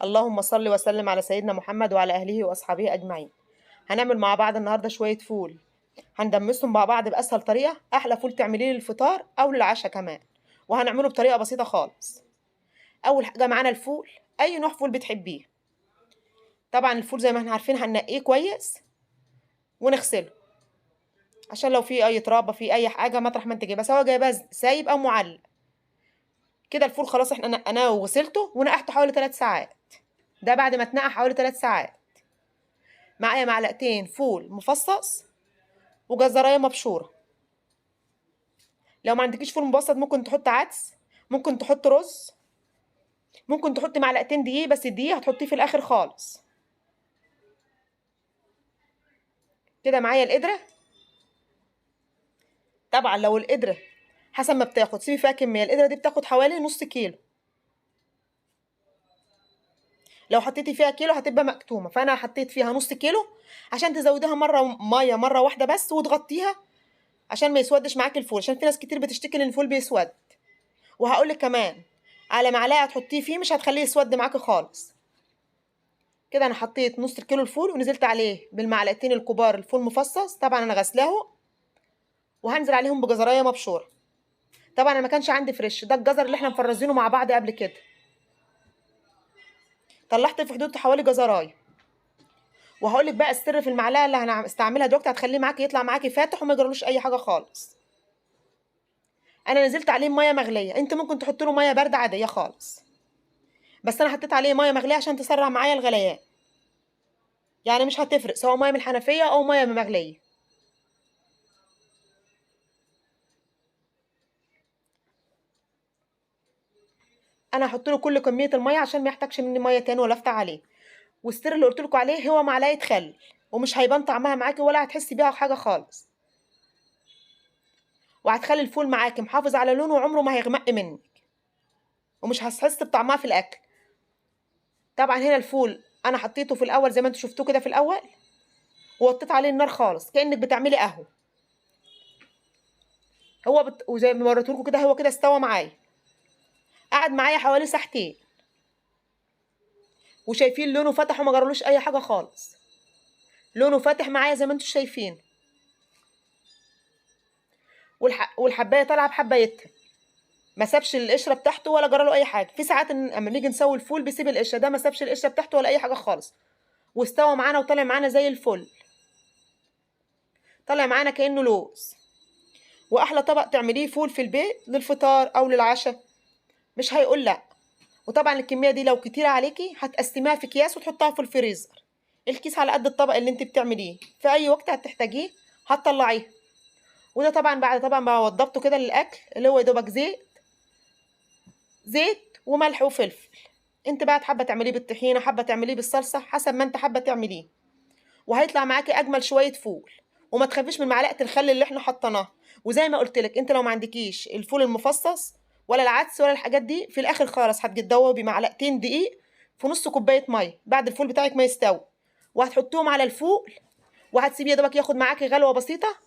اللهم صل وسلم على سيدنا محمد وعلى اهله واصحابه اجمعين. هنعمل مع بعض النهارده شوية فول، هندمسهم مع بعض باسهل طريقه، احلى فول تعمليه للفطار او للعشاء كمان، وهنعمله بطريقة بسيطة خالص. اول حاجة معانا الفول، اي نوع فول بتحبيه. طبعا الفول زي ما احنا عارفين هننقيه كويس ونغسله عشان لو في اي ترابه في اي حاجة مطرح ما انت جايبها، سواء جايبها سايب او معلق كده. الفول خلاص احنا نقيناه وغسلته ونقعته حوالي 3 ساعات، ده بعد ما اتنقع حوالي 3 ساعات. معايا معلقتين فول مفصص وجزرايه مبشوره. لو ما عندكيش فول مبسط ممكن تحط عدس، ممكن تحط رز، ممكن تحط معلقتين دقيق، بس الدقيق هتحطيه في الاخر خالص. كده معايا القدرة، طبعا لو القدرة حسب ما بتاخد سيبي فيها كمية، القدرة دي بتاخد حوالي نص كيلو، لو حطيتي فيها كيلو هتبقى مكتومة، فانا حطيت فيها نص كيلو عشان تزوديها مرة مية مرة واحدة بس وتغطيها عشان ما يسودش معاكي الفول، عشان في ناس كتير بتشتكي ان الفول بيسود. وهقولك كمان على معلقه تحطيه فيه مش هتخليه يسود معاكي خالص. كده انا حطيت نص الكيلو الفول ونزلت عليه بالمعلقتين الكبار الفول مفصص، طبعا انا غسلاه، وهنزل عليهم بجزرايه مبشوره. طبعا انا ما كانش عندي fresh، ده الجزر اللي احنا مفرزينه مع بعض قبل كده. طلعت في حدود حوالي جزرايه. وهقولك بقى السر في المعلقة اللي هنستعملها دلوقتي، هتخليه معاكي يطلع معاكي فاتح وما يجرالوش اي حاجة خالص. انا نزلت عليه مية مغليه، انت ممكن تحط له مية باردة عادية خالص، بس انا حطيت عليه مية مغليه عشان تسرع معايا الغليان، يعني مش هتفرق سواء مية من الحنفية او مية مغليه. انا هحط له كل كمية المية عشان ما يحتاجش مني مية تاني ولا افتح عليه. والسر اللي قلت لكم عليه هو معلقه خل، ومش هيبان طعمها معاكي ولا هتحسي بيها حاجة خالص، وهتخلي الفول معاكي محافظ على لونه وعمره ما هيغمق منك، ومش هتحس بطعمها في الاكل. طبعا هنا الفول انا حطيته في الاول زي ما انتوا شفتوه كده في الاول، ووطيت عليه النار خالص كانك بتعملي قهوة. هو وزي ما وريتهولكوا كده هو كده استوى معايا، قعد معايا حوالي ساعتين، وشايفين لونه فتح وما جرالوش اي حاجة خالص، لونه فاتح معايا زي ما انتوا شايفين، والحبايه طالعه بحبايتها، ما سابش القشرة بتاعته ولا جراله اي حاجة. في ساعات اما نيجي نسوي الفول بيسيب القشرة، ده ما سابش القشرة بتاعته ولا اي حاجة خالص، واستوى معانا وطلع معانا زي الفل، طلع معانا كانه لوز. واحلى طبق تعمليه فول في البيت للفطار او للعشاء، مش هيقول لا. وطبعا الكمية دي لو كتيرة عليكي هتقسميها في اكياس وتحطها في الفريزر، الكيس على قد الطبق اللي انت بتعمليه، في اي وقت هتحتاجيه هتطلعيه. وده طبعا بعد طبعا ما وضبته كده للاكل، اللي هو يا دوبك زيت وملح وفلفل. انت بقى حابة تعمليه بالطحينه، حابة تعمليه بالصلصه، حسب ما انت حابة تعمليه، وهيطلع معاكي اجمل شوية فول. وما تخافيش من معلقه الخل اللي احنا حطيناها. وزي ما قلت لك انت لو ما عندكيش الفول المفصص ولا العدس ولا الحاجات دي، في الاخر خالص هتجدوبي بمعلقتين دقيق في نص كوباية مية بعد الفول بتاعك ما يستوي، وهتحطيهم على الفول، وهتسيبيه يا دوبك ياخد معاكي غلوه بسيطة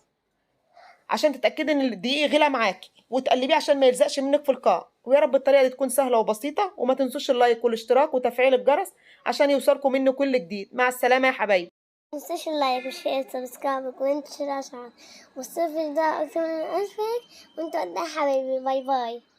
عشان تتاكدي ان الدقيق غلى معاكي، وتقلبيه عشان ما يلزقش منك في القاع. ويا رب الطريقة دي تكون سهلة وبسيطة، وما تنسوش ال like والاشتراك وتفعيل الجرس عشان يوصلكم منه كل جديد. مع السلامة يا حبايبي. ما تنساش ال like وال share وال subscribe و comment share عشان والصفر ده اكتر من 1000 وانتوا قدها حبايبي. bye bye.